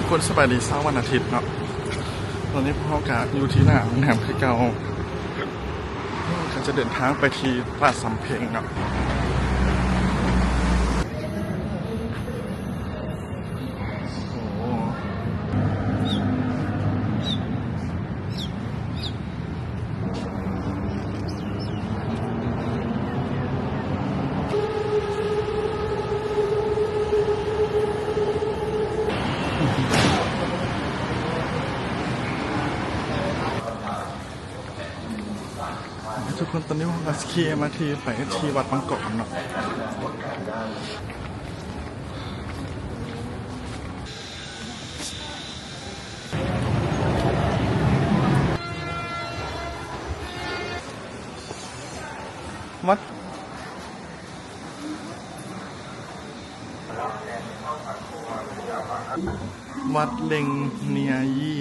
ຄົນສະບາຍດີ ເຊົ້າວັນອາທິດເນາະ, ຕອນນີ້ພວກເຮົາກະຢູ່ທີ່ໜ້າໂຮງແຮມຄືເກົ່າ, ເຮົາກະຈະເດີນທາງໄປທີ່ຕະຫຼາດສຳເພັງເນາະ. ໂອ້ ທຸກຄົນ ຕອນນີ້ເຮົາກະຂີ່ເອັມອາທີໄປທີ່ວັດບາງກອກເນາະ. ວັດ ວັດເລັງເນຍຢີ.